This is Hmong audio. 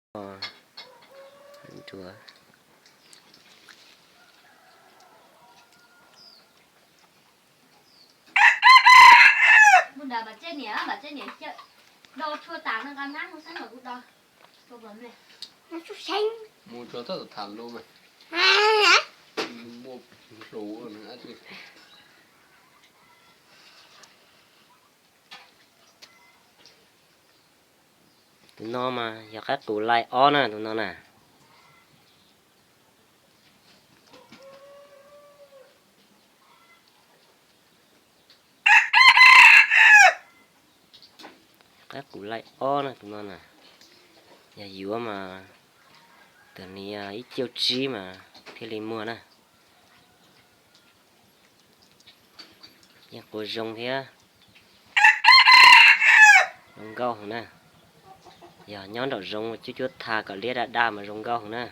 Ntsuag. Mus ntawd Vam Tsej niam, Vam Tsej niam do tshua tas no nqa nab mus xeeb los kuv do. Mus tsuag tab tom tham lus mas. Muaj hluas dab tsi. Tus no mas yog qaib qus laij ob na, tus no na. Qaib qus laij ob na, tus no na. Yog yuav mas tam sim no ib caug tsib mas thiaj li muag na. Yeej quas zoo thiab. Zoo nkauj heev na. Yog nyob nraum zoov cuab cuab tha kom liab daj daj mas zoo nkauj heev na.